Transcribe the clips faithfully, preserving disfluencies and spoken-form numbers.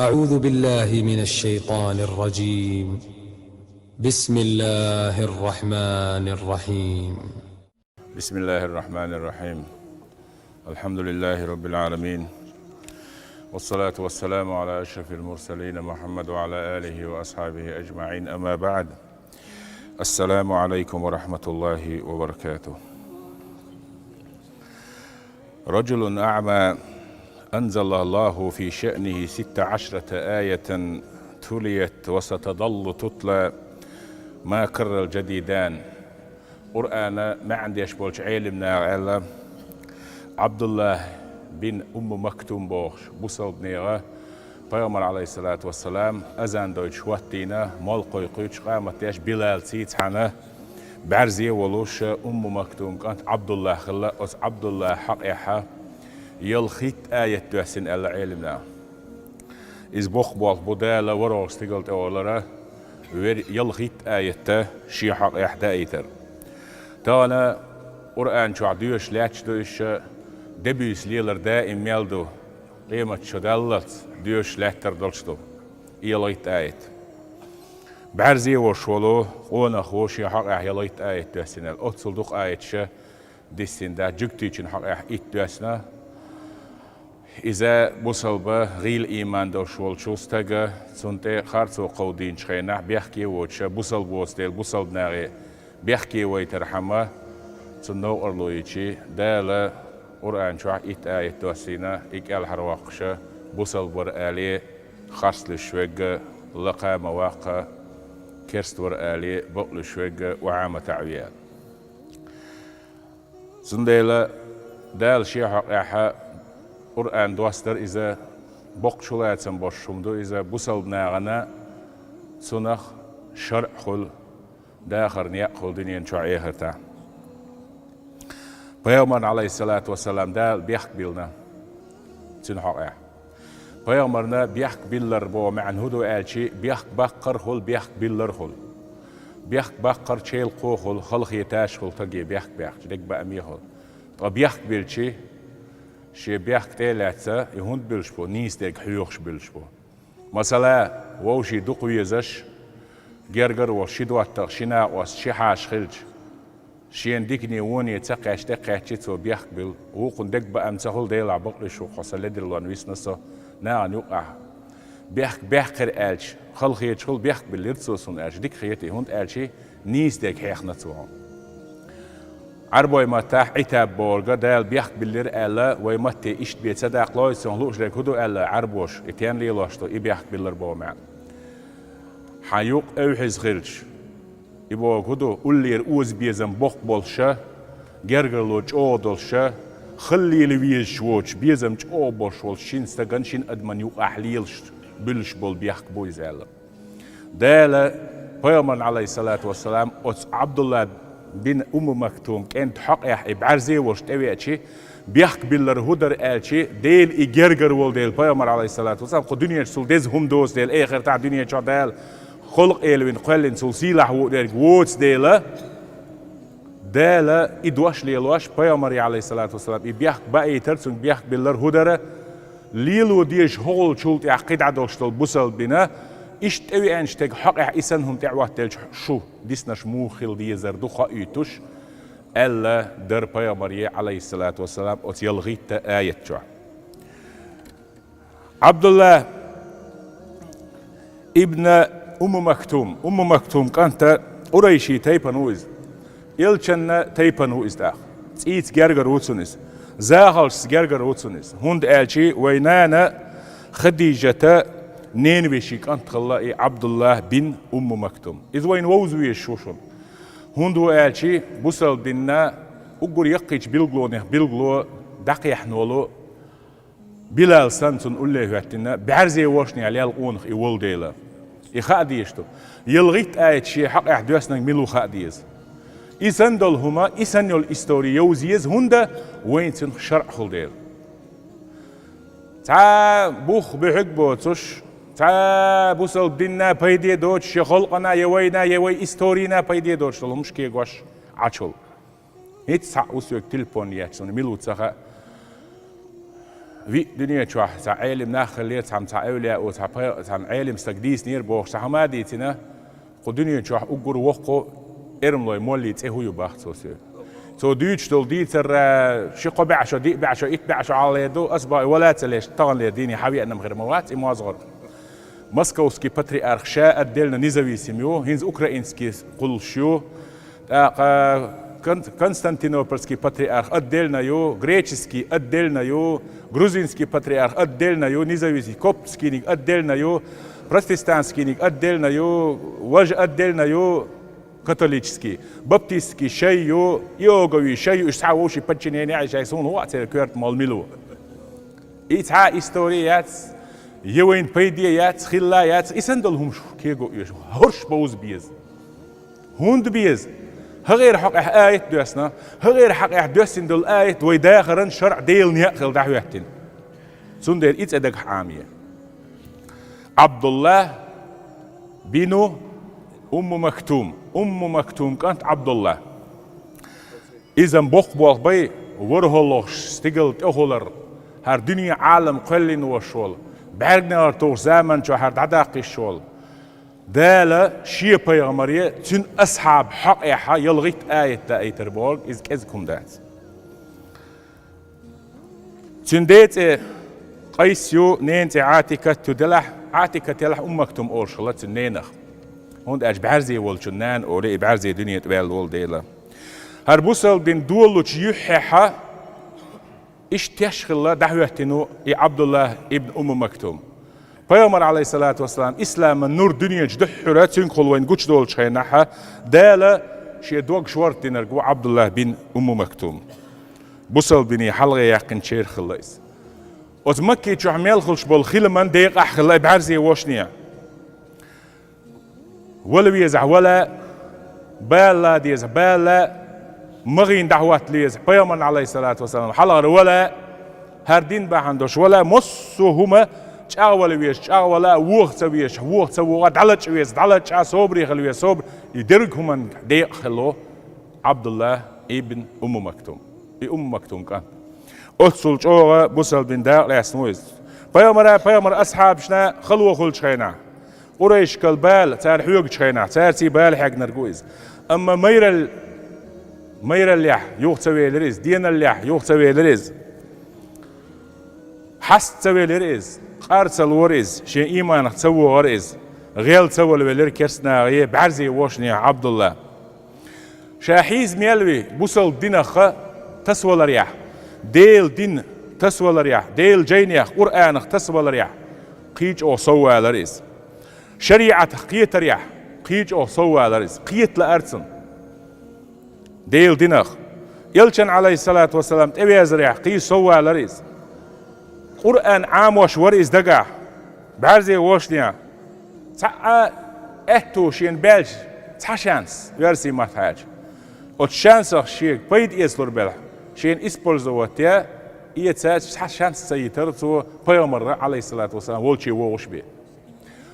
أعوذ بالله من الشيطان الرجيم. بسم الله الرحمن الرحيم. بسم الله الرحمن الرحيم. الحمد لله رب العالمين. والصلاة والسلام على أشرف المرسلين محمد وعلى آله وأصحابه أجمعين. أما بعد. السلام عليكم ورحمة الله وبركاته. رجل أعمى أنزل الله في شأنه ست عشرة آية تليت وستظل تتلى ما كر الجديدان. Къуръана маьӀна деш болчу Ӏелимнаха аьлла, Ӏабдуллахь бин Умму Мактум бохуш бусалба нехан Пайхамар, Ӏалайхиссалату вассалам, азан дойтуш хӀоттийна, молла кхойкхуьйтуш, къамат деш, Билал цхьаьна бӀаьрзе а волуш, Умму Мактум кӀант Ӏабдуллахь хилла, оцу Ӏабдуллахьан хьокъехь ялхитта аят доьссина аьлла Ӏелимнаха. Иза боккха болх бу Дала ворхӀалгӀа стигала тӀе олура, вер ялхитта аят шен хьокъехь даийтар. Тахана Къуръан чохь доьшуш лаьтташ ду уьш, де буьйса лелар даим мел ду, къематчу даллалц доьшуш лаьттар долуш ду и ялхитта аят. БӀаьрзе а волуш волу къонах ву шен хьокъехь ялхитта аят доьссина аьлла. Оццул дукха аяташ диссина дац, жуьгтичун хьокъехь итт доьссина. Иза бусалба, гӀийла ийман долуш волчу стага, цунна тӀе харцо кховдийначу хенахь, бехке а воцуша, бусалба воцу дела бусалба нахе бехке вайтархьама, цунна новкъарло йичи, Дала Къуръан чохь итт аят доссийна, и кӀелхьарвоккхуша, бусалба вара алий, харц луьйш верг, лакха ма ваккха, керст вара алий, бакъ луьйш верг, охьа ма таӀве аьлла. Цундела Дала шен хьокъехь Къуръан достар иза, боккха чулацам беш хӀума ду иза, бусалба нахана цунах шаръ хуьлу, дахар некъ хуьлу дуьнен чохь, эхартахь. Пайхамарна, Ӏалайхиссалату вассалам, Дала бехк биллина цуьнан хьокъехь. Пайхамарна бехк биллар боху маьӀна хӀун ду аьлчи, бехк баккхар а хуьлу, бехк биллар а хуьлу. Бехк баккхар чел кхо хуьлу, халахеташ а хуьлу стаге бехк баьккхича, дегабааме а хуьлу. Ткъа бехк билличи, шен бехк тӀе а лаьцна, и хӀунда буьллуш бу, нийса дерг хьоьхуш буьллуш бу. Масала, вовшийн дукха везаш, гергара волуш ши доттагӀа, ши накъост, ши хьаша хилча, шена дикане, воне ца кхаьчча, тӀекхаьчча цо бехк билла. Вукхунна дегабаам ца хуьлу, Делахь бакъ луьйш ву-кх хьо, сан ледарлонна висна со нахана юкъахь. Бехк баьккхира аьлча, халахеташ хуьлу, бехк биллира цо суна аьлча, дика хета, хӀунда аьлча нийса дерг хьехна цо. Ӏарбойн маттахь Ӏитаб бохург, Дала бехк биллира аьлла, вайн матте иштта бен ца даккхалой, цунах лууш дерг хӀун ду аьлла Ӏарбоша, и стенна лелош ду, и бехк биллар боху маьӀна. Хьан юкъ эвхьаза хилча, и бохург хӀун ду, уллера озабезам боккха болуша, гергарло чӀогӀа долуша, хала лела везаш воцуш, безам чӀогӀа болуш волчу шина стагана, шина адамна юкъахь лелаш, буьллуш болу бехк бу иза аьлла. Дала Пайхамарна, Ӏалайхиссалату вассалам, оцу Ӏабдулла бин Умму Мактум кӀентан хьокъехь и бӀаьрзе а волуш тӀевеачи, бехк биллар хӀун дара аьлчи, Дела и гергара волу дела Пайхамар, Ӏалайхиссалату вассалам, кху дуьнен чу цул деза хӀума доцу дела, эхартахь дуьнен чохь Дала халкъ элавина, кхоьллина цул сийлахь ву дерг воцу дела, Дала и дош лелош, Пайхамаре, Ӏалайхиссалату вассалам, и бехк баийтар, цуьнга бехк биллар хӀун дара, лело дезаш хӀокхулчул тӀаьхьа кхидӀа долуш долу бусалба дина, иштта тӀевеанчу стеган хьокъехь и санна хӀума тӀе а хӀоттаделча, шу диснарш муха хила дезар ду хоуьйтуш, аьлла дара Пайхамаре, Ӏалайхиссалату вассалам, оцу ялхитта аят чохь. Ӏабдулла ибн Умму Мактум. Умму Мактум кӀанта къурайши тайпана ву иза. Элчанна тайпана ву иза тӀаккха. ЦӀийца гергара ву цунна иза. Захалшца гергара ву цунна иза. ХӀунда аьлчи вайн нана Хадижата ненавешин кӀант хилла и Ӏабдулла бин Умму Мактум. Иза вайна вовза везаш ву шуна. ХӀунда ву аьлчи бусалба динна уггар яккхийчу билгалонех билгало дӀакхехьна волу Билал санна цунна улле хӀоьттина, бӀаьрзе вошнехь лелла къонах и волу дела. И хаа дезаш ду. ЯлхӀитта аят шен хьакъехь доьснарг мила ву хаа деза. И санна долу хӀума, и санна йолу истори йовза еза, хӀунда вайна цуьнах шаръ хуьлу дела. Цхьа бух буьхьиг боцуш, цхьа бусалба динна пайде доцуш, я халкъана, я вайна, я вай историна пайде доцуш долу хӀумаш кегош Ӏачул. ХӀинца цхьаъ ву соьга телефон етташ, суна мила ву ца хаьа. Виъ дуьне чохь цхьа Ӏелим нах хиллера, цхьамма цхьа эвлияъ, цхьа пай-, цхьамма Ӏелим стаг дийцинера бохуш, цхьа хӀума дийцина, кху дуьне чохь уггар воккха эрмалой молли цӀе хӀу ю бах цо соьга. Цо дуьйцуш долу дийцар, а, ши-кхо бӀе шо, диъ бӀе шо, итт бӀе шо хьалха ду, ас боху, вала ца леш, таханлера дийне хьан веана хир ма вац и мозгӀар. Московский патриарх ша отдельно независим ю, хӀинца украинский кхуллуш ю. ТӀаккха Кон-, Константинопольский патриарх отдельно ю, греческий отдельно ю, грузинский патриарх отдельно ю, независим, коптскийниг отдельно ю, протестантскийниг отдельно ю, важа отдельно ю, католический, баптистский шай ю, иоговий шай ю, уьш цхьа вовшийн подчинение а, шай суна вац церан коьрта молла мила ву. И цхьа истори яц, я вайна пайде яц, хилла яц, и санна долу хӀумаш кего оьшу. ХӀорш бовза беза. ХӀунда беза? ХӀагӀера хьокъехь аят доьссина, хӀагӀера хьокъехь доьссина долу аят вай дахаран шарӀ Делан некъ хила дӀахӀоьттина. Цундела и цӀе дагахь Ӏамае. Ӏабдулла бину Умму Мактум. Умму Мактум кӀант Ӏабдулла. Иза-м боккха болх бай, ворхӀалгӀаш стигала тӀехулар, хӀара дуьне Ӏалам кхоьллина волуш волу, бӀаьрганегӀар тухуш заман чохь хӀара дӀадаккха йиш волу. Дала шен пайхамаре цуьнан асхьаб хьокъехьа ялхитта аят даийтар бохург иза кӀезиг хӀума дац. Цуьнан ден цӀе Къайс ю, ненан цӀе Ӏатикат ю делахь, Ӏатикат елахь Умму Мактум олуш хилла цуьнан ненах. ХӀунда аьлча бӀаьрзе волчун нана олу, и бӀаьрзе дуьне тӀе ваьлла волу дела. ХӀара бусалба дин долучу юьххьехьа иштта теш хилла дӀахӀоьттина ву и Ӏабдулла ибн Умму Мактум. Пайхамар, алейхиссалату вассалам, исламан нур дуьнен чу дуьххьара цуьнгахула вайна гучудолучу хенахьа, Дала шен дог шорта динарг ву Ӏабдулла бин Умму Мактум. Бусалба дине хьалхе яьккхинчеран хилла иза. Оцу Макки чохь мел хуьлуш болу хиламан декъахь хилла и бӀаьрзе вошне. Вала везахь вала, бала дезахь бала, магӀийна дӀахӀотта везахь пайхамарна, алейхиссалату вассалам, хьалхара вала, хӀара дин бахьана долуш вала, массо а хӀума чӀагӀвала везаш, чӀагӀвала, вуха ца везаш, вуха ца вуха, дӀалачкъа веза, дӀалачкъа, собаре хила веза, собар, и дерриг хӀуманна декъахь хилла Ӏабдулла ибн Умму Мактум. И Умму Мактум кӀант. Оццул чӀогӀа бусалба дин дакъа лаьцна ву иза. Пайхамара, пайхамар асхьабашна хало хуьлучу хенахь, къурайшкал бала, цара хьоьгучу хенахь, царций бала хьегнарг ву иза. Амма майрал-, майраллехь юха ца велира иза, деналлехь юха ца велира иза. Хьаста ца велира иза, къар ца лора иза, шен ийманах ца вогӀара иза, гӀел ца вала велира керстанагӀе, бӀаьрзе вошне Ӏабдулла. Ша хьийза мел ви бусалба динах тасаваларехь, Делан дин тасаваларехь, Делан жайнех, Къуръанах тасаваларехь, кхин чӀогӀа соввалара иза. ШариӀатах кхетарехь, кхин чӀогӀа соввалара иза. Кхета лаара цунна Делан динах. Элчан, алейхиссалату вассалам, тӀевезарехь, кхин соввалара иза. Къуръан Ӏамош вара иза дагахь, бӀаьрзе вошне. Цхьа а аьтту шена баьлча, цхьа шанс, оьрсийн маттахь аьлча. Оцу шансах шега пайда эцалур белахь, шена использовать е, эца цхьа шанс ца йитара цо пайхамарра, алейхиссалату вассалам, волче вогӀуш бен.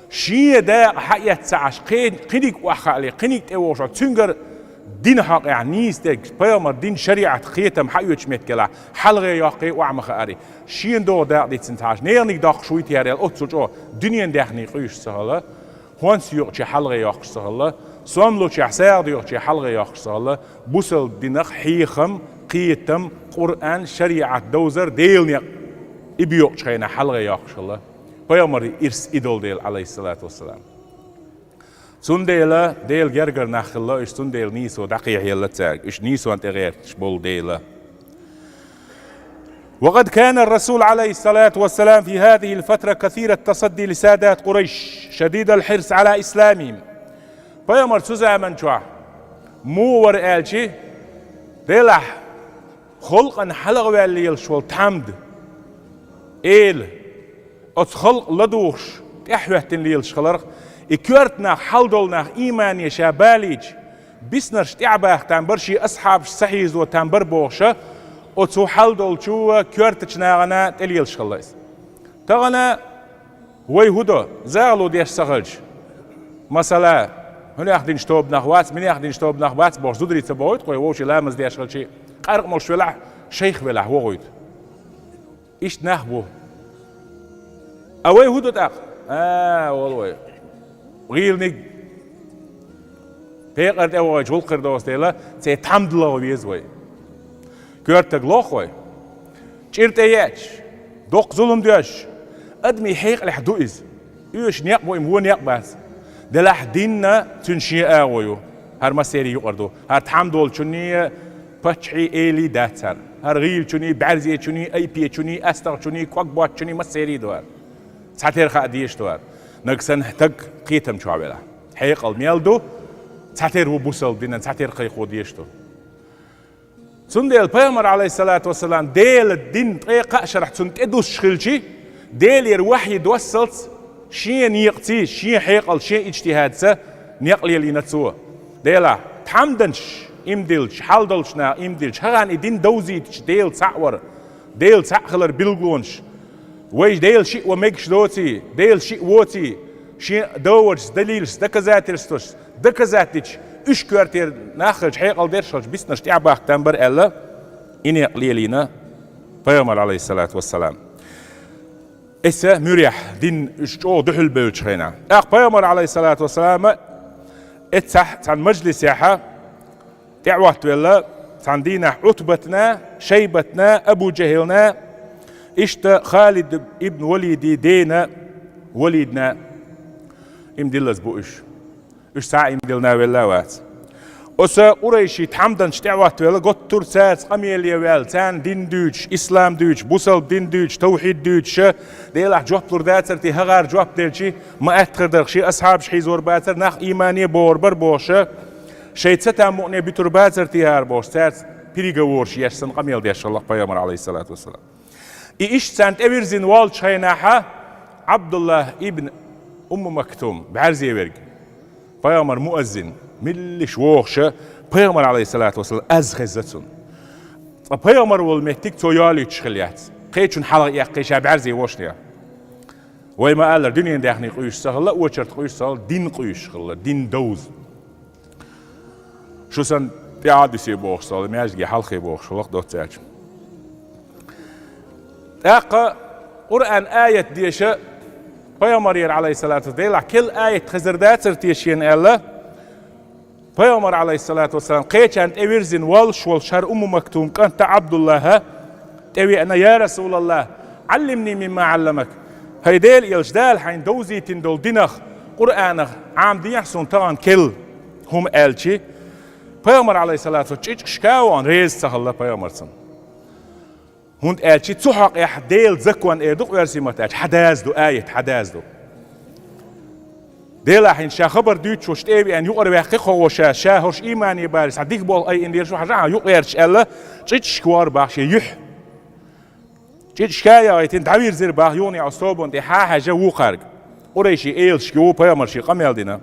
Шен дакъа хьаэцна ца Ӏаш, кхе-, кхиниг охьахаале, кхиниг тӀевогӀуш, цуьнгара дина хьокъехь нийса дерг, пайхамар дин шариӀат кхетам хьаоьцуш меттигелахь, хьалхе йоккхий охьа ма хаари. Шена догӀу дакъа дицина ца Ӏаш, неханиг доккхуш вуй те хӀара аьлла, оццул чӀогӀа дуьненан даьхни къуьйсуш ца хила, хӀонс йоькъуче хьалхе йоккхуш ца хила, сом лучехь сагӀа доьхуче хьалхе йоккхуш ца хила, бусалба динах хьехам, кхетам, Къуръан, шариӀат довзар, Делан некъ, и боькъучу хенахь хьалхе йоккхуш хила. Пайхамаран ирс и долу дела, алейхиссалату вассалам. Цундела Делан гергара нах хилла уьш, цундела нийсо дӀакхехьаелла цаьрга, уьш нийсонна тӀе гӀерташ болу дела. وقد كان الرسول عليه الصلاة والسلام في هذه الفترة كثير التصدي لسادات قريش، شديد الحرص على إسلامهم. Пайхамар цу заман чохь муха вара аьлчи, делахь халкъана хьалхаваьлла лелаш волу тхьамда, эла, оцу халкъ ладугӀуш, тӀаьхьахӀоьттина лелаш хиларх, и коьрта нах, хьал долу нах иймане ша балийча, биснарш тӀаьхьабаха там бара, шен асхьабаш ца хьийзо там бара бохуша, оцу хьал долчу коьртачу нахана тӀелелаш хилла иза. Тахана вай хӀун до, загӀало деш ца хилча, масала, хӀунех динчу тобанах вац, минех динчу тобанах бац бохуш, зударий ца бохуьйту, кхой вовший ламаз деш хилчий, къаркъа молуш велахь, шайх велахь, вогӀуьйту. Иштта нах бу. А вай хӀун ду тӀаккха? А, вала вай. ГӀийланиг пекъар тӀе вахача гӀулакх хир доцу дела, церан тхьамда лаха веза вай. Коьртаг лоху вай. ЧӀир тӀе еача, доккха зулам доьшуш, адамийн хьекъалехь ду иза. Оьшуш некъ бу, и вон некъ бац. Делахь динна цуьнан шен агӀо ю. ХӀара массеран юкъара ду. ХӀара тхьамда волчунний, паччахьий, элий дац хӀара. ХӀара гӀийлачунний, бӀаьрзечунний, айпечунний, астагӀчунний, ког боцчунний массеран ду хӀара. Цхьатерра хаа дезаш ду хӀара. Нагахь санна стаг кхетам чохь велахь, хьекъал мел ду, цхьатерра ву бусалба динан, цхьатерра кхайкхо дезаш ду. Цундела Пайхамар, Ӏалайхиссалату вассалам, Делан дин ткъе кхаа шарахь цунна тӀедуссуш хилча, Делера вахьйи доссалц шен некъаций, шен хьекъал, шен иджтихӀадца некъ лелийна цо. Делахь, тхьамданаш иман диллача, хьал долчу наха иман диллача, хӀара и дин довзийтича Дела цхьаъ вар, Дела цхьаъ хилар билгалонаш, вай Дела шиъ ван мегаш доций, Дела шиъ воций, шен доврачу далилашца, доказательствашца доказать дича, уьш коьртера нах хилча, хьекъал дерш хилча, биснарш тӀаьхьабахка там бара аьлла, и некъ лелийна Пайхамар, Ӏалайхиссалату вассалам. Эса муьрехь дин уьш чӀогӀа дуьхьал бевллачу хенахь. ТӀаккха Пайхамар, Ӏалайхиссалату вассалама, эццахь цхьана мажлисехьа, тӀе а хӀоттавелла, цхьана дийнахь Ӏутбатна, Шайбатна, Абу ДжахӀилна, иштта Халид ибн Валиди дена Валидна, иман диллаза бу уьш. Уьш цхьа а иман диллина велла а вац. Оцу къурайшийн тхьамданаш тӀе а хӀоттавелла, готтура цаьрца къамеле ваьлла, царна дин дуьйцуш, ислам дуьйцуш, бусалба дин дуьйцуш, тавхьид дуьйцуш, Делахь жоп лур дацара те, хӀара жоп делчи, ма аьттахар дара, шен асхьабаш хьийзор бацара, нах иймане богӀур бара бохуша, шайн цатам мукъане буьтур бацара те хӀара бохуш, цаьрца переговораш еш санна къамел деш хилла Пайхамар, Ӏалайхиссалату вассалам. И иштта царна тӀевирзина волчу хенахьа, Ӏабдуллах ибн Умму Мактум, бӀаьрзе верг, Пайхамар муаззин, миллиш вохуша, Пайхамар, Ӏалайхиссалату вассалам, аз хезна цунна. Ткъа Пайхамар волу меттиг цо йолуьйтуш хилла яц. Кхечунна хьалха эккхий ша бӀаьрзе вошна. Вай ма-аллара, дуьненан даьхни къуьйсуш ца хилла, очарт къуьйсуш ца хилла, дин къуьйсуш хилла, дин довза. Шу сан тӀаьхьа а дуьсий бохуш ца хилла, маьждиге хьалхе бохуш хилла доццаьрча. ТӀаккха Къуръан аят деша Пайхамарера, Ӏалайхиссалату вассалам, делахь керла аят хезар дацара те шена аьлла, Пайхамар, Ӏалайхиссалату вассалам, кхечарна тӀевирзина воллуш волуш хӀара Умму Мактум кӀанта Ӏабдуллаха тӀевеана: «Я Расулаллах, Ӏаллимни мимма Ӏалламак». ХӀай Делан элча, Дала хьайна довзийтина долу динах, Къуръанах Ӏамадехьа суна тахана керла хӀума аьлчи, Пайхамар, Ӏалайхиссалату вассалам, чӀичкъашка а вахана, реза ца хилла Пайхамар цунна. ХӀунда аьлча цу хьокъехь Делан закон эр ду-кх оьрсийн маттахь аьлча, хьадаза ду, аят хьадаза ду. Делахь хӀинца ша хабар дуьйцуш волуш тӀе а веана, юкъара ваьккхи кхо гӀо ша, ша хӀорш иймане барий, схьа дика болу айина дезаш ву хьажахьа юкъаярчаш аьлла, чӀичкъашка вахара баха шен юьхь. ЧӀичкъашка а яхийтина, дӀавирзира баха юханехьа собан тӀе хьа а хьаьжна вукхаьрга. Къурайшийн элашка ву Пайхамар шен къамел дина.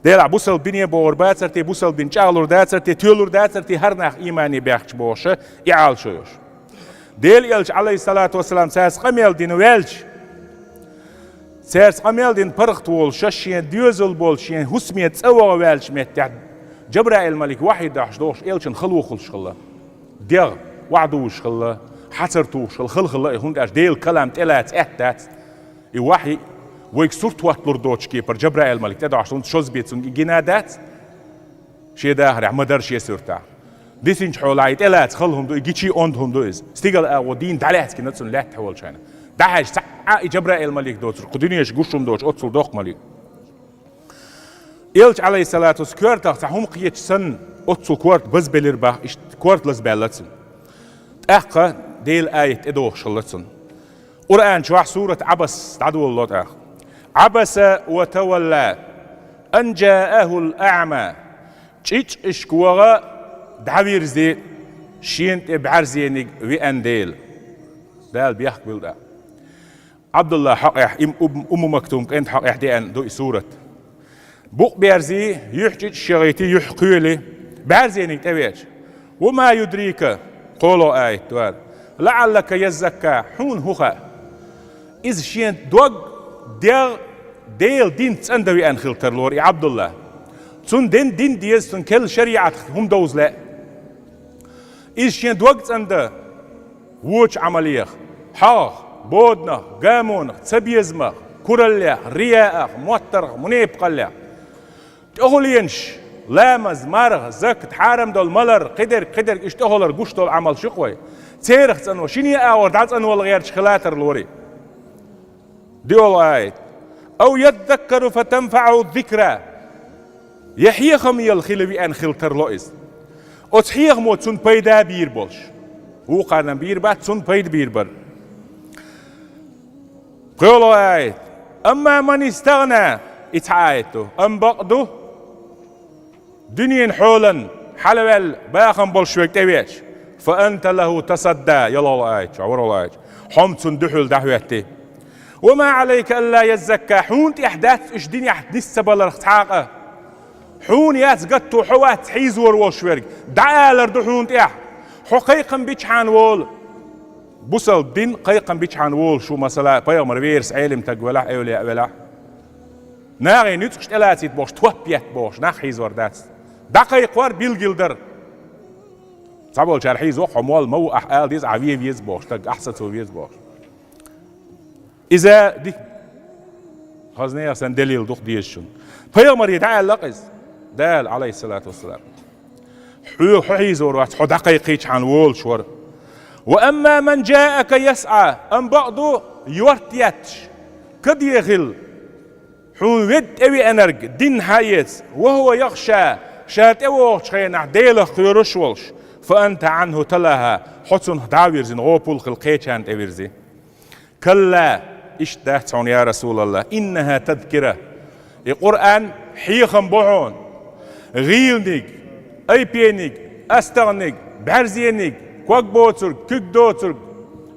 Делахь бусалба дине богӀур бацара те, бусалба дин чӀагӀлур дацара те, тоьлур дацара те хӀара нах иймане баьхкича бохуша, и Ӏалашо йолуш. Делан элча, Ӏалайхиссалату вассалам, цаьрца къамел дина ваьлча, цаьрца къамел дина паргӀат волуша, шен доьзал болчу, шен хӀусаме цӀа ваха ваьллачу меттехь, Джабраил-малик вахьйи дахьаш дохуш, элчанна хало хуьлуш хилла. ДегӀ охьадувзуш хилла, хьацар тухуш хилла, хала хилла и, хӀунда аьлча Делан калам тӀелаца аьтта дац. И вахьйи вайга сурт хӀотталур доцчу кепара Джабраил-малик тӀедохьуш, хӀунда шозбе цунга и гина а дац. Шен дахарехь ма-дарра шен суьртахь. Дисинчу хьолахь и тӀелаца хала хӀума ду, и гичий онда хӀума ду иза. Стигала агӀо дийна дӀалаьцна гина цунна лаьттахь волчу хенахь. ДӀахьаьжча, цхьа а и Джабраил-малик доцург, кху дуьненаш гуш хӀума доцуш оццул доккха малик. Элча, Ӏалайхиссалату вассалам, коьртах цхьа хӀума кхеташ санна, оццул корта базбелира баха, иштта корта лазабаьлла цунна. ТӀаккха Делан аят тӀедохуш хилла цунна. Къуръан чохь сурат Ӏабас дӀадолало тӀаккха. «Ӏабаса ва тавалла, ан джаахул аъма». ЧӀичкъашка ваха дӀавирзи, шена тӀе бӀаьрзениг веана дела. Дала бехк билла тӀаккха. Ӏабдуллах хьокъехь, им-, Ум-, Умму Мактум кӀентан хьокъехь деана ду и сурат. Букъ берзи, юьхь чӀичкъаш яхийти, юьхь кхоьли, бӀаьрзениг тӀевеача. «Ва ма юдрика», кхоалгӀа аят ду хӀара. «ЛаӀаллака яззакка», хьуна хӀун хаьа? Иза шен дог, дегӀ Делан динца цӀандан веана хила тарлора и Ӏабдуллах. Цунна дин, дин деза, цунна керла шариӀатах хӀума довза лаьа. Иза шен дог цӀандан вочу Ӏамалех, ХьагӀах, боданах, гамонах, цабезамах, кураллех, рияах, моттарах, мунепакъаллех. ТӀехуленаш, ламаз, марха, закат, хьарам дола малар, кхидерг, кхидерг, иштта тӀехулар гуш дола Ӏамал ши кхой. Церах цӀанвала, шинне агӀор дӀацӀанвала гӀерташ хилатар лорий. ДиъолгӀа аят. «أو يذكر فتنفعه الذكرى». Я хьехам яла хила веана хила тарло иза. Оцу хьехамо цунна пайда бийр болуш. Вукхарна бийр бац, цунна пайда бийр бара. ПхоьалгӀа аят. «أما من استغنى», и цхьа аят ду. Амма бакъ ду, дуьненан хьолан хьалаваьлла бахам болуш верг тӀевеача, «فأنت له تصدى», ялхалгӀа аят чохь, ворхӀалгӀа аят чохь. Хьо-м цунна дуьхьал дӀахӀоьттий. «وما عليك ألا يزكى», хьуна тӀехь дац уьш динехь нис ца баларх цхьа а къа. Хьуна яц гатто, хьо вац хьийзор волуш верг. ДӀаалар ду хьуна тӀехь. Хьо кхайкхам бичхьана волу. Бусалба дин кхайкхам бичхьана волуш ву, масала, пайхамар верас Ӏелим таг велахь, эвлияъ велахь. Нахе нуьцкъаш тӀелацийтта бохуш, топ етта бохуш, нах хьийзор дац. ДӀакхайкхор билггал дара. Цхьаболчара хьийзо, хьо молла ма ву, ахь ала деза, ахь вен веза бохуш, стаг, ахь сацо веза бохуш. Иза дика хаза нехан сан делил ду-кх дезачунна. Пайхамаре дӀааьлла-кх иза, Дала, Ӏалайхиссалату вассалам. Хьо, хьо хьийзор вац, хьо дӀакхайкхийчхьана волуш вара. «وأما من جاءك يسعى», амма бакъ ду, йорт етташ, каде хилла. Хьуна ведда тӀевеанарг динна хьаэца, «وهو يخشى», ша тӀевогӀучу хенахь Делах кхоьруш волуш, «فأنت عنه تلهى», хьо цунах дӀа а вирзина, гӀопал хилла кхечарна тӀевирзи. «كلا», иштта дац хьуна, я РасулаллахӀ, «إنها تذكرة». И Къуръан хьехам бо хьуна. ГӀийланиг, айпениг, астагӀаниг, бӀаьрзениг, ког боцург, куьг доцург,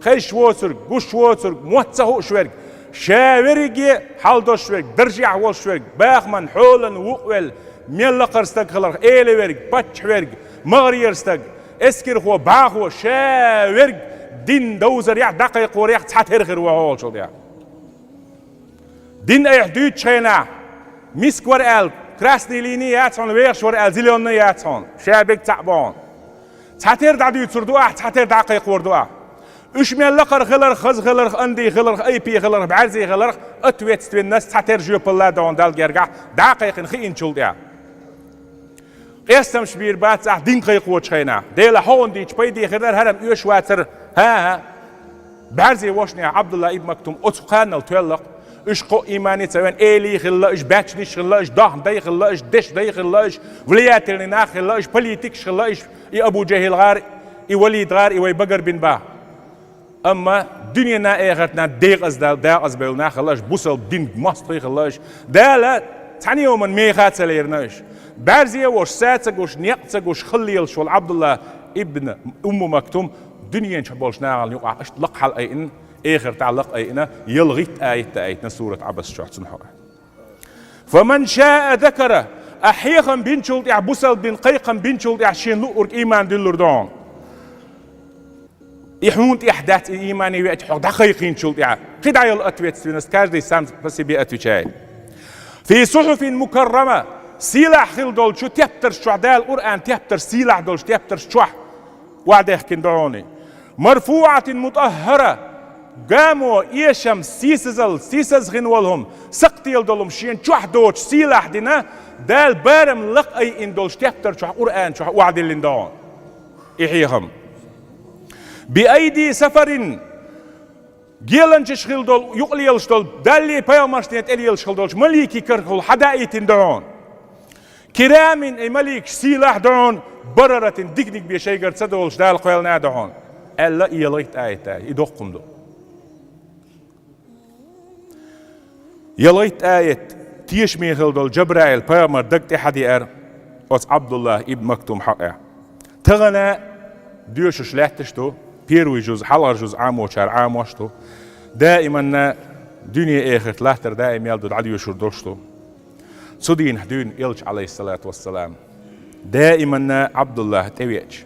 хезаш воцург, гуш воцург, мотт ца хууш верг, ша верриге хьалдолуш верг, даржехь волуш верг, бахаман хьолан вукъавелла, мел лакхара стаг хиларх, эла верг, паччахь верг, магӀарера стаг, эскархо, бӀахо, ша верг дин довзарехь, дӀакхайкхорехь цхьатера хир ву хьо волчул тӀехь. Дин айхьа дуьйцучу хенахь, миска вара аьлла, красный линия яц хьуна, вехаш вара аьлла, зелёный яц хьуна, ша бег цхьаъ бу хьуна. Цхьатера дӀадуьйцур ду ахь, цхьатера дӀакхайкхор ду ахь. Уьш мел лакхара хиларх, хаза хиларх, анди хиларх, айпи хиларх, бӀаьрзи хиларх, ответственность цхьатера жоьпалла ду хьуна Далла гергахь, дӀакхайкхина хиъначул тӀехь. Къестамаш бийр бац ахь дин кхайкхочу хенахь. Делахь хьо хӀунда дийча пайде хир дара, хӀара-м оьшуш вацара. ХӀан-хӀа. БӀаьрзе вошнехь Ӏабдулла ибн Мактум оцу кханал тоьлла-кх. Уьш кхоъ имане ца веана, элий хилла уьш, баьчниш хилла уьш, дохна дай хилла уьш, дешна дай хилла уьш, влиятельный нах хилла уьш, политикаш хилла уьш, и Абу ЖахӀил гӀар, и Валид гӀар, и вай Багар бин Бах. Амма дуьненан, эхартан декъаза, декъаза бевлла нах хилла уьш, бусалба динан мостагӀий хилла уьш. Дала цхьана йоман меха а ца лерина уьш. БӀаьрзе а вош, са а ца гуш, некъ а ца гуш, хала лелаш волу Ӏабдулла ибн Умму Мактум дуьнен чохь болчу нахана юкъахь иштта лакха хьала айина, эхартахь лакха айина, ялхитта аят а аийтина сурат Ӏабас чохь цунна хьокъехь. «فمن شاء ذكره», ахь хьехам бинчул тӀехь, бусалба дин кхайкхам бинчул тӀехь шена луъург ийман дуьллур ду хьуна. И хьуна тӀехь дац, и иймане веача хьо дӀакхайкхийначул тӀехь. КхидӀа йолу ответственность, каждый сам по себе отвечает. «في صحف مكرمة», сийлахь хила долчу тептарш чохь, Дала Къуръан тептарш сийлахь долчу тептарш чохь охьадехкина ду хьуна. «مرفوعة مطهرة», гамо, эшам, сийсазалла, сийсаза хин волу хӀума, сакхтела долу хӀума шена чохь доцуш сийлахь дина, Дала барам лакха айина долчу тептар чохь, Къуръан чохь охьадиллина ду хьуна. И хьехам. «بأيدي سفرة», геланчаш хила долу, юкъа лелаш долу, Даллий пайхамаршна тӀе лелаш хила долчу маликийн карахула хьадаийтина ду хьуна. «كرام», и маликаш сийлахь ду хьуна, «بررة», диканиг бен шайгара ца долуш Дала кхоьллина а ду хьуна. Аьлла, и ялхитта аят, и доккха хӀума ду. ЯлхиттӀа аят, тешаме хила долу Джабраил пайхамар даг тӀе хьадеара оцу Ӏабдуллахь ибн Мактум хьокъехь. Тахана доьшуш лаьтташ ду, первый жуз, хьалхара жуз Ӏамочара Ӏамош ду. Даиманна дуьне-эхарт латтар даим ял ду, дӀадоьшур долуш ду. Цу дийнахь дуьйна Элча, Ӏалайхиссалату вассалам, даиманна Ӏабдуллахь тӀевеача,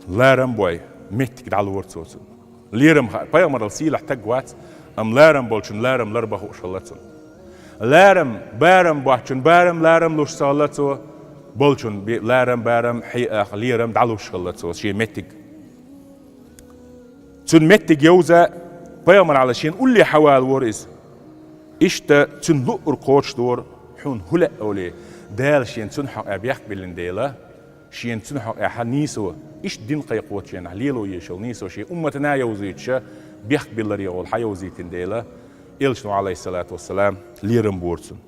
ларам бой, меттиг дӀалора цо цунна. Лерам хаьа, пайхамарал сийлахь таг вац, амма ларам болчун ларам ларба хууш хилла цунна. Ларам, барам боцчун барам, ларам луш ца хилла цо, болчун бе-, ларам, барам, хьеах, лерам дӀалуш хилла цо шен меттиг. Цуьнан меттиг йовза, пайхамар Ӏалайхи шена улле хьавалавора иза. Иштта цуьнан луъург кхочушдора, хьуна хӀун лаьа олий, Дала шена цуьнан хьокъехь бехк биллина дела, шена цуьнан хьокъехь нийсо, иштта дин кхайкхочу хенахь лело езаш йолу нийсо шен умматана йовзуьйтуш, бехк билларе гӀолла хьайовзийтина дела, элчано, Ӏалайхиссалату вассалам, лерам бора цунна.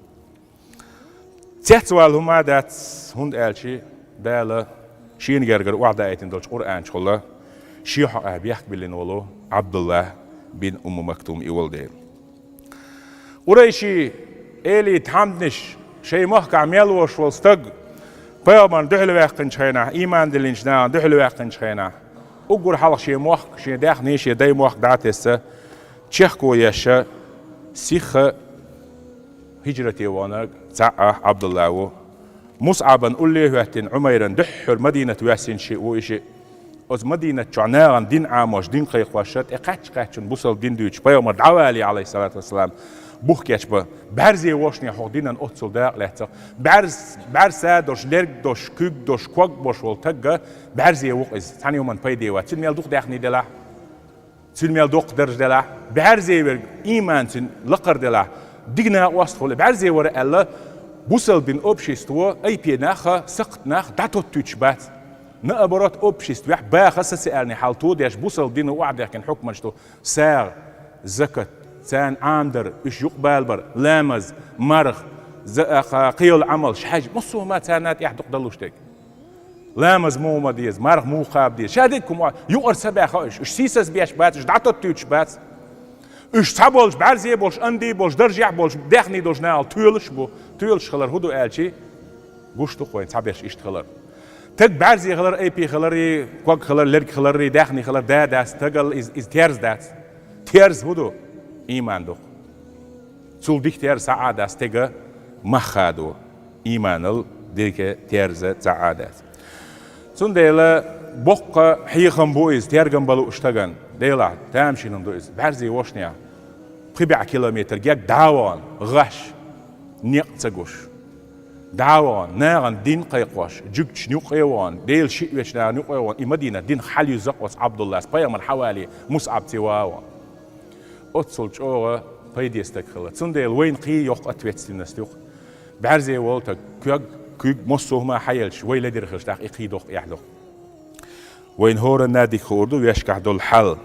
Цецвала хӀума а дац, хӀунда аьлча Дала шена гергара охьадаийтина долчу Къуръан чохь шен хьокъехь бехк биллина волу Ӏабдуллах бин Умму Мактум и волу дела. Къурайши элий тхьамданаш шайн махкахь мел волуш волу стаг пайхамарна дуьхьал ваьккхинчу хенахь, ийман диллинчу нахана дуьхьал ваьккхинчу хенахь, уггар хьалха шен мохк, шен даьхни, шен дай мохк дӀа а тесна, чехко еш, сихха хӀижрате вахана цхьаъ Ӏабдулла ву. Мусъабан улле а хӀоьттина, Ӏумайран дуьххьара Мадинат воьссинчу шиъ ву и шиъ. Оцу Мадинат чохь нахана дин Ӏамош, дин кхайкхош, тӀе кхаьчча-кхаьччунна бусалба дин дуьйцуш, пайхамар дӀавалий, Ӏалайхиссалату вассалам, бух кечбан. БӀаьрзе волуш нехь хӀокху динан оццул дакъа лаьцна. БӀаьрз-, бӀаьрса долуш, лерг долуш, куьг долуш, ког болуш волу тагга бӀаьрзе ву-кх иза. Цхьана хӀуманна пайде вац. Цуьнан мел дукха даьхни делахь, цуьнан мел доккха дарж делахь, бӀаьрзе верг, ийман цуьнан лакхара делахь, дика накъост хуьлу, бӀаьрзе вара аьлла, бусалба дин общество айпе нах а, сакхт нах а дӀатоттуьйтуш бац. Наоборот, обществехь баха социальный хьал тодеш, бусалба дин охьадехкина хьукманаш ду: сагӀа, закат, царна Ӏамадар, уьш юкъабалабар, ламаз, марха, за-, кхин йолу Ӏамалш, хьаьж, массо а хӀума царна тӀехь дукха далуш дерг. Ламаз муха ма деза, марха муха кхаба деза. Ша дерриг хӀума юкъара ца баьхна уьш. Уьш сийсаз беш бац, уьш дӀатоттуьйтуш бац. Уьш цхьаболуш, бӀаьрзе болуш, анди болуш, даржехь болуш, даьхни долуш нахал тоьлуш а бу. Тоьлуш хилар хӀун ду аьлча, гуш ду-кх вайна цхьаберш иштта хилар. Таг бӀаьрзе хилар, айпе хиларий, ког хилар, лерг хиларий, даьхни хилар да а дац, стагал иза, иза терза дац. Терза хӀун ду? Ийман ду-кх. Цул дика терза цхьа а дац стеган мах хадо. Ийманал дика терза цхьа а дац. Цундела боккха хьехам бу иза, тергам бан лууш стагана. Делахь, тамашийна ду иза. БӀаьрзе волуш нехь, пхи бӀе километр герга дӀа а вахана, гӀаш, некъ ца гуш. ДӀа а вахана, нахана дин кхайкхош, жуьгташна юккъе а вахана, Делан шиъ вечу нахана юккъе а вахана, и Мадинат динах хьалаюзза-кх оцу Ӏабдуллас, пайхамар хьавалий, Мусъабца ван а вахана. Оццул чӀогӀа пайде стаг хилла. Цундела вайна кхин йоккха ответственность ю-кх. БӀаьрзе волу таг, ког, куьг, массо а хӀума хьаелча, вай ледара хилча, тӀаккха и кхин доккха эхь ду-кх. Вайна хӀоранна а дика хуур ду вешкахь долу хьал.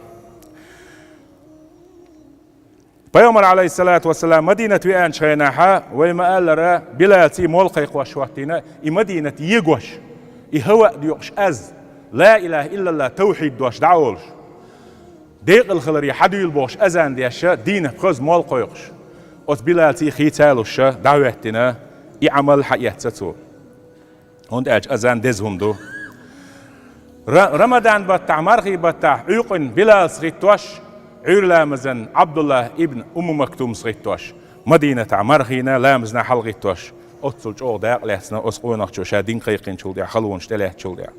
Пайхамар, Ӏалайхиссалату вассалам, Мадинат веанчу хенахь, вай ма-аллара, Билалций молла кхайкхош хӀоттийна, и Мадинат егош, и хӀаваъ доькъуш аз, ла илаха иллаллах, тавхьид дош дӀа а олуш, декъала хиларе хьадуьйла бохуш азан деш, дийнахь кхозза молла кхойкхуш. Оцу Билалций хийца а луш, дӀахӀоьттина, и Ӏамал хьаэцна цо. ХӀунда аьлча азан деза хӀума ду. Ра-, Рамадан баттахь, мархий баттахь Ӏуьйкъина Билалс хӀиттош, Ӏуьйра ламазан Ӏабдуллах ибн Умму Мактумс хӀиттош, Мадинатахь мархийна ламазна хьалахӀиттош, оццул чӀогӀа дакъа лаьцна оцу къонахчо ша дин кхайкхинчул тӀаьхьа, халонаш тӀелаьцначул тӀаьхьа.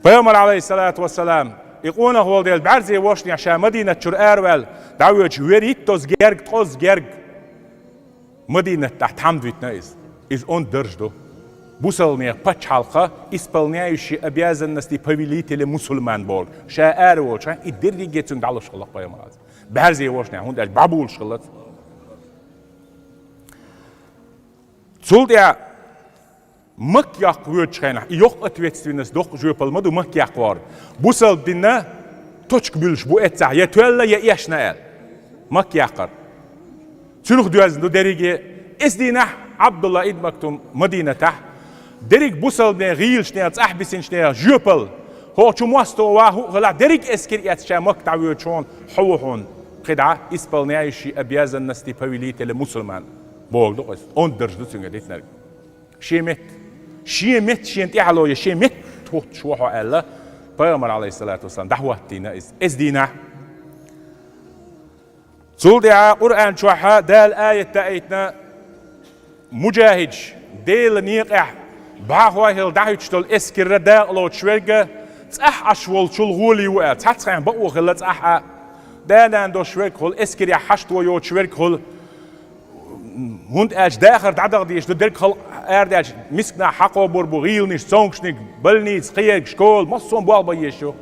Пайхамар, Ӏалайхиссалату вассалам, и къонах волу дела, бӀаьрзе волуш нехь ша Мадинат чуьра араваьлла, дӀавоьдуш вер йиттаза герга, ткъозза герга. Мадинат тӀехь тхьамда витина иза. Иза онда дарж ду. Бусалба нехан пачхьалкха, исполняющий обязанности повелителя мусульман бохург. Ша ара волчохь, и дерриге цуьнга дӀалуш хилла-кх пайхамар. БӀаьрзе волуш нехь, хӀунда аьлча бӀабулуш хиллац. Цул тӀаьхьа Макка яккха воьдучу хенахь, и йоккха ответственность, доккха жоьпалла ма ду Макка яккха вахар. Бусалба динна точка буьллуш бу эццахь, я тоьлла, я эшна аьлла. Макка яккхар. Цунах доьзна ду дерриге. Эс дийнахь Ӏабдулла ибн Мактум Мадинатахь, дерриг бусалбанийн гӀийлачу нехан, цӀахь бисинчу нехан жоьпалла. ХӀокху чу мостагӀа ван хӀуъа хилахь, дерриг эскар эцна ша Макка дӀавоьдуш хьо ву хьуна, кхидӀа исполняющий обязанности повелителя мусульман. Бохург ду-кх иза. Онда дарж ду цуьнга дитинарг. Шен метта, шен метта шена тӀаьхьало я шен метта хӀуттуш ву хьо аьлла, пайхамар, Ӏалайхиссалату вассалам, дӀахӀоттийна иза. Эс дийнахь. Цул тӀаьхьа Къуръан чохь Дала аят даийтина, муджахидаш, Делан некъехь бӀаьхой хилла дӀахӀуьттуш долу эскарра дакъа лоцуш верг цӀахь Ӏаш волчул гӀоле ву аьлла. Цхьацца хенахь бакъо хилла цӀахь а, да-нана долуш верг хуьлу, эскарехь хьашт ван йоцуш верг хуьлу. ХӀунда аьлча дахар дӀадаха дезаш ду, дерриг халкъ арадаьлча, мисканахь хьакхобур бу, гӀийланаш, цомгушниг, больница, кхиерг, школа, массо а болх бан езаш ю.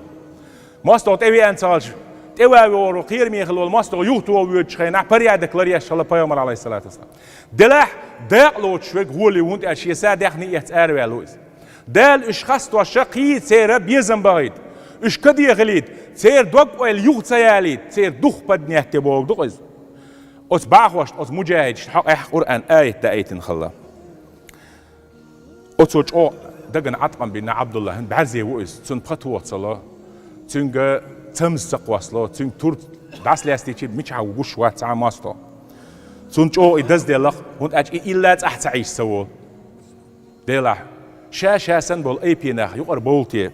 МостагӀа тӀевеана ца хилча, ТӀеваьве вогӀур кхераме хилла волу мостагӀа юхатоха воьдучу хенахь порядок ларъеш хилла пайхамар, алейхиссалату вассалам. Делахь дакъа лоцуш верг гӀоли ву, хӀунда аьлча шен са даьхни эцна араваьлла ву иза. Дала уьш хестош кхин церан безам бахийта, уьш каде хилийта, церан дог-ойла юха ца ялийта, церан духхьал паднетте бохург ду-кх иза. Оцу бахьошна, оцу муджахӀидашна хьокъехь Къуръан аят даийтина хилла. Оцо чӀогӀа дагна Ӏаткъам бина Ӏабдуллахьан, бӀаьрзе ву иза, цунна пха тоха ца ло, цуьнга цамза ца кхоссало, цуьнга тур дӀасалаьцначу мичахь ву гуш вац цхьа а мостагӀа. Цунна чӀогӀа и дазделла-кх, хӀунда аьлча и илла цӀахь ца Ӏийса ца волу. Делахь, ша-ша санна болу айпенах юкъара бовла те.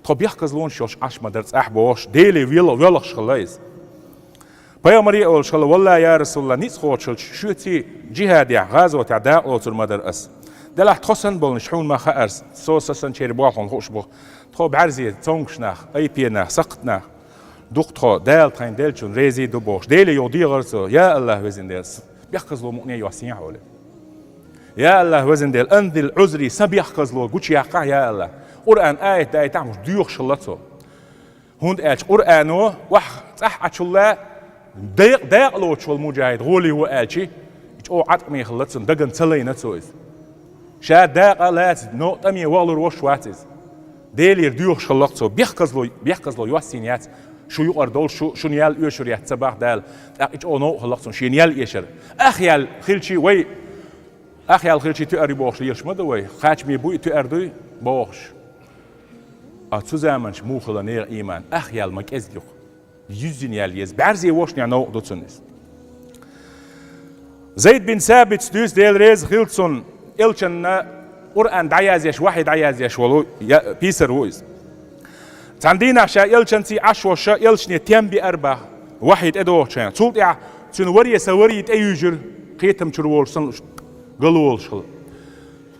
Тхо бехказлонаш йолуш Ӏаш ма дара цӀахь бохуш, Деле вел-, воьлхуш хилла иза. Пайхамаре а олуш хилла: «Валлахьи, я Расулаллахь, ницкъ кхочуш хилча, шуьца джихӀадехь, гӀазотехь дакъа лоцур ма дара ас. Делахь тхо санна болнаш хьуна ма хаьара, со са санначеран болх хьуна хууш бу. Тхо бӀаьрзе, цомгуш нах, айпенах, сакхт нах. Дукха тхо, Дала тхайна деллачунна реза ду», — бохуш, Деле юха дехар цо: «Я АллахӀ, везан Дела, с-, бехказло мукъане йоссийна хьоле. Я АллахӀ, везан Дела, анзил Ӏузри, сан бехказло гучуяккхахьа, я АллахӀ». Къуръан аят даийтахь, уьш доьхуш хилла цо. ХӀунда аьлча Къуръано охьа цӀахь Ӏачулла декъ-, декъа лоцуш волу муджахӀид гӀоли ву аьлча, чӀогӀа Ӏаткъаме хилла цунна, дагна ца лайна цо иза. Ша дакъа лаца, но тӀаме вахалур волуш вац иза. Делера доьхуш хилла-кх цо, бехказло, бехказло йоссийна яц, шу юкъара долуш, шу, шуна ял оьшур яц ца боху Дала, тӀаккха и чӀогӀа новкъа хилла-кх цунна шена ял эшар. Ах ял хилчий вай, ах ял хилчий тоьар ю бохуш лелаш ма ду вай, кхачаме буй, тоьар дуй бохуш. А цу заманчу муха хилла нехан ийман, ах ял ма кӀезиг ю-кх. Юьззина ял еза, бӀаьрзе вошнехь новкъа ду цунна иза. Зайд бин Сабитс дуьйцу, Дела реза хилла цунна, элчанна Къуръан дӀаязъеш, вахьи дӀаязъеш волу я-, писар ву иза. Цхьана дийнахь ша элчанций Ӏаш волуш, элчане тем беара боху, вахьи тӀедогӀучу хенахь. Цул тӀаьхьа цуьнан варе сан варе тӀеюьйжира, кхетам чуьра волуш санна уьш гал волуш хилла.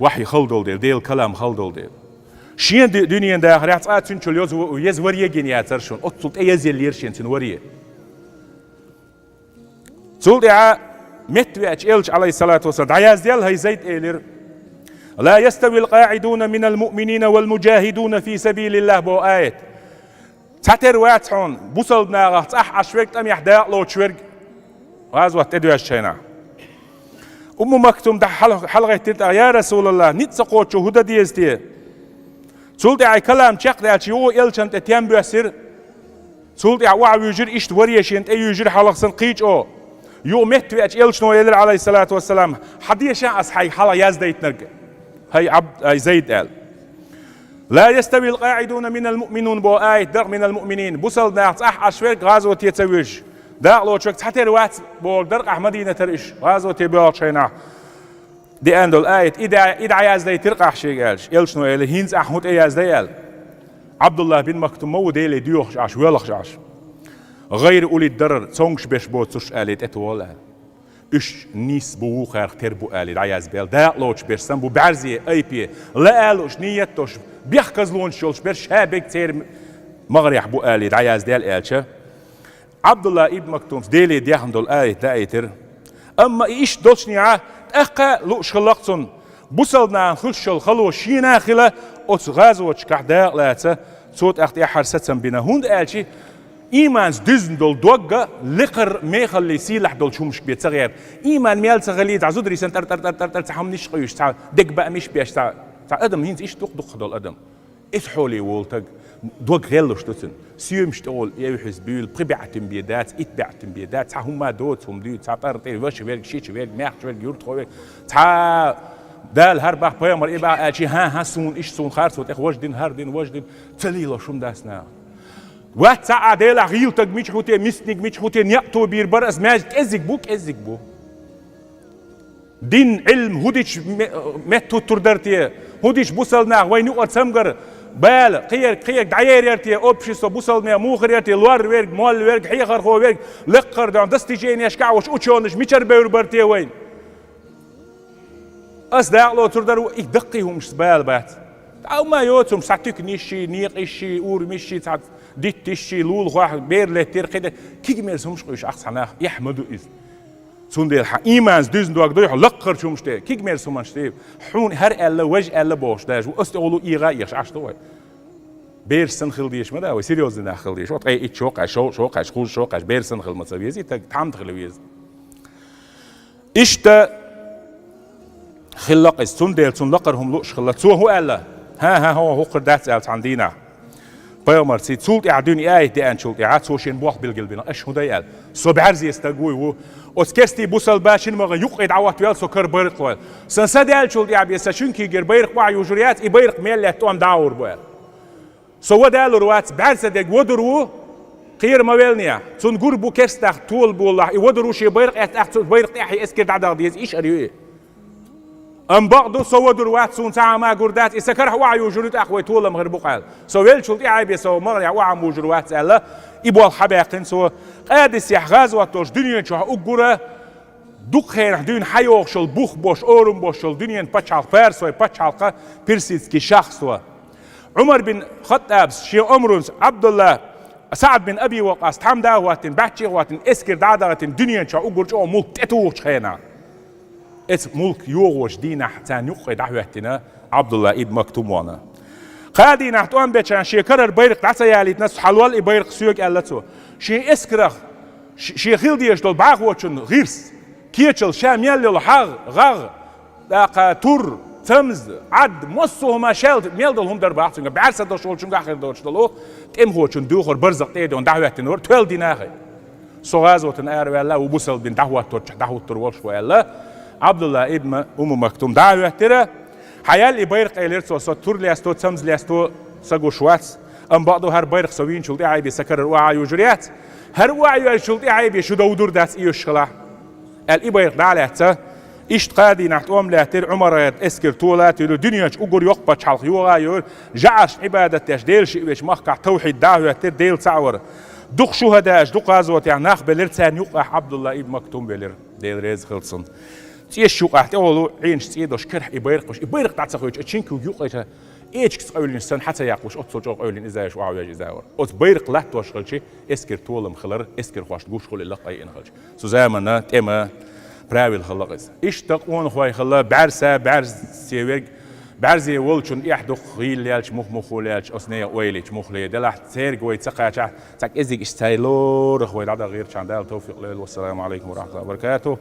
Вахьи хала долу дела, Делан калам хала долу дела. Шен ду-, дуьненан дахарехь цкъа а цуьнан чул йоза-, еза варе гина яцара шуна, оццул тӀеязъеллера шена цуьнан варе. Цул тӀаьхьа меттавеача элча, алейхиссалату вассалам, дӀаязделла, хӀай Зайд, элира: «Ла яставил къаӀидуна минал муъминина вал муджахидуна фи сабилиллахь», — боху аят. Цхьатера вац хьуна бусалба нахах цӀахь Ӏаш верг, тӀамехь дакъа лоцуш верг, гӀазот тӀедоьжначу хенахь. Умму Мактум дӀа хьал-, хьалагӀеттира тӀаккха: «Я Расулаллах, ницкъ ца кхоччуш хӀун дан деза те?» Цул тӀаьхьа и калам чекхдаьлча, юха элчанна тӀе тем боьссира. Цул тӀаьхьа охьавуьйжира, иштта варе шена тӀеюьйжира хьалха санна кхин а чӀогӀа. Юха меттавеача элчано элира, алейхиссалату вассалам: «Хьан деша ас хьайга хьалха яздайтинарг, хӀай Абд-, хӀай Зайд?» — аьлла. «Ла яставил къаӀидуна минал муъминун», — боху аят дара-кх, «минал муъминин». Бусалба нахах цӀахь Ӏаш верг, гӀазоте ца вуьжуш, дакъа лоцуш верг цхьатера вац бохург дара-кх ахь Мадинатара уьш, гӀазоте боьлхучу хенахь деана долу аят. И дӀа-, и дӀаяздайтира-кх ахь шега, аьлча, элчано элира: «ХӀинца ахь хӀун тӀеяздай?» — аьлла. Абдуллах бин Мактум ма ву Деле доьхуш Ӏаш, воьлхуш Ӏаш. «ГӀайра улид дарар, цомгуш берш боцурш», — аьлла, тӀетоха аьлла. Уьш нийса бу, вукхарах тера бу аьлла, дӀаязбелла. Дакъа лоцуш берш санна бу, бӀаьрзе, айпе, лаа лууш, ниет долуш, бехказлонаш йолуш берш, ша берг церан магӀарехь бу аьлла, дӀаязделла аьлча, Абдулла ибн Мактумс Деле дехна долу аят даийтира. Амма и иштта долчунехьа, тӀаккха а лууш хилла-кх цунна, бусалба нахана хуьлуш йолу хало шена а хила, оцу гӀазоташкахь дакъа лаца, цо тӀаккха тӀаьххьара сацам бина. ХӀунда аьлча, ийманца дуьзна долу догга лекхара мехаллий сийлахь долчу хӀумашка бен ца гӀерта. Ийман мел ца хилий, цхьа зударий санна тӀар-тӀар-тӀар-тӀар цхьа хӀума ниш къуьйсуш, цхьа дегабаамаш беш, цхьа, цхьа адам хӀинца иштта дукха-дукха долу адам. Иза хьоле волу таг, дог гӀеллуш ду цуьнан. Соьмаш тӀехула евхьаза буьйлу, пхи баьӀтин бен дац, итт баьӀтин бен дац, цхьа хӀумма доцу хӀума дуьйцу, цхьа тӀара тӀе ваша верг, шича верг, маьхча верг, юртахо верг, цхьа Дала хӀара бах пайхамар и бах аьлча, хӀан-хӀа, суна иштта, суна хӀара цо тӀех важа дина, хӀара дина, важа дина, ца лелош хӀума дац наха. Вац цхьа а Делахь гӀийла таг мича хӀу те, мисниг мича хӀу те, некъ тобийр бара ас маьждиг, кӀеззиг бу, кӀеззиг бу. Дин, Ӏилм хӀу дича ме-, меттахӀуттур дара те? ХӀу дича бусалба нах вайна юкъара цамгар, бала, кхерг, кхерг дӀаеряр те? Общество бусалба нах муха хир яра те? Лор верг, молла верг, хьехархо верг, лекхара дон достиженешкахь а волуш учёныш мичара бевр бара те вайна? Ас дакъа лоцур дара, и даккхий хӀумаш бала бац. Ӏа ма йоцу хӀумаш, цхьа туьканаш йий, некъаш йий, урамаш йий, цхьа дитташ йий, лулахошка бер леттера, кхидерг, кегамерса хӀумаш къуьйсуш ахь цхьа нах, эхь ма ду иза. Цундела хьан ийманца дуьзна дог дуй хьан лаккхарчу хӀумаш тӀе, кегамерса хӀуманаш тӀе, хьуна хӀара аьлла, важа аьлла бохуш даже ву, ас тӀехула эгӀа а ехаш Ӏаш ду вай. Бераш санна хила дезаш ма да вай, серьёзный нах хила дезаш. Вот ткъе итт шо кхаьчча, шо, шо кхаьчча, кхузткъа шо кхаьчча, бер санна хила ма ца веза, и таг тхьамда хила веза. Иштта хилла-кх иза, цундела цунна лакхара хӀума лууш хилла. Цо хӀун аьлла? ХӀан-хӀа, хӀо, хӀокхура дац аьлла цхьана дийнахь. Пайхамарца, цул тӀаьхьа дуьне аят деанчул тӀаьхьа цо шена болх билгалбина. Аша хӀун дай аьлла? Со бӀарзе стаг вуй ву. Оцу керстий бусалба шина магӀа юккъе дӀахӀоттавелла, со кара байракх лойла. Сан са даьллачул тӀаьхьа бен сан шин куьйгера байракх охьаюжур яц, и байракх мел лаьтта тӀом дӀагӀур бу аьлла. Со вадалур вац, бӀарса дерг вадур ву, кхера ма веллинехь. Цунна гур бу керста нах тола болалахь, и вадур ву шен байракх эцна, тӀаккха цу байракх тӀехь эскар дӀадаха деза, иш ара ю и. Амма бакъду, со вадур вац, суна цхьа хӀума гур дац, и сан карахь охьаюжур ю, тӀаккха вай толам хир бу-кх аьлла. Со веллачул тӀаьхьа бен со магӀа охьа ма вужур вац аьлла, и болх хьабаьккхина цо. Къадисехь гӀазот долуш дуьнен чохь уггар а дукха хенахь дуьйна хьайогӀуш йолу бух болуш, орам болуш йолу дуьненан пачхьалкх, Парсой пачхьалкх, персидский шахство. Ӏумар бин Хаттабс шен омранца Ӏабдулла, СаӀд бин Аби Вакъас тхьамда а хӀоттийна, баьчча а хӀоттийна, эскар дӀа а дахийтина, дуьнен чохь уггар чӀогӀа мулк тӀетухучу хенахь, эцу мулк йогӀучу дийнахь царна юккъе дӀахӀоьттина Ӏабдулла ибн Мактум вахана. Кхаа дийнахь тӀом бечарна шен карара байракх дӀа ца ялийтина, хьалол и байракх соьга аьлла цо. Шен эскарах, ш-, шен хила дезаш долу бӀахочун гӀирс, кечалла ша мел йолу хьагӀ, гӀагӀ, тӀаккха тур, цамз, Ӏад, массо а хӀума шаьлта мел долу хӀума дара боху цуьнга, бӀаьрса долуш волчуьнга а хир доцуш долу, тӀемахочун дуьххьара барзакъ тӀе а дуьйна дӀахӀоьттина вара, тоьлла дийнахь а. Со гӀазотана араваьлла, ву бусалба дин дӀахӀоттор-, дӀахӀуттур волуш ву аьлла, Ӏабдулла ибн Умму Мактум дӀа а хӀоьттира. Хьаяьлла и байракх, элира цо, со тур лесто, цамз лесто са гуш вац, амма бакъду хӀара байракх со вийначул тӀаьхьа бен сан карара охьа а южур яц. ХӀара охьа йоьллачул тӀаьхьа бен шу довдур дац и йоьшуш хилахь, аьлла, и байракх дӀа а лаьцна. Иштта кхаа дийнахь тӀом лаьттира, Ӏумар гӀайрат эскар тола а туьллу, дуьнен чу уггар йоккха пачхьалкх йогӀа а йойла, жӀарашна Ӏибадат деш, Дела шиъ вечу махкахь тавхьид дӀа а хӀоьттира, Дела цхьаъ вар. Дукха шухӀадаъаш, дукха гӀазотехь нах белира, царна юккъехь Ӏабдулла ибн Мактум велира, Дела реза хила цунна. ЦӀеш юкъахь тӀехула Ӏенаш цӀе долуш карахь и байракх луш, и байракх дӀа ца хоьттуш, а чуьнкуг юккъе эчкаца къевлина, санна хьа ца яккхалуш, оццул чӀогӀа къевлина иза а йош, охьавоьжна иза а вара. Оцу байракх латтош хилча, эскар толам хилар, эскархошна гуш хуьлу и лакха айина хилча. Цу заманна тӀеман правила хилла-кх иза. Иштта къонахой хилла, бӀаьрса, бӀаьрзе верг, бӀаьрзе волчун эхь дукха гӀийла лелча, мух-мухо лелча, оцу нехан ойла йича мух ле делахь, церга вай ца кхачахь, цхьа кӀезиг иштта цхьа лорах вай дӀадан гӀертачарна Дала тавфикъ лойла. Вассаламу Ӏалайкум ва рахьматуллахӀи ва баракатухӀ.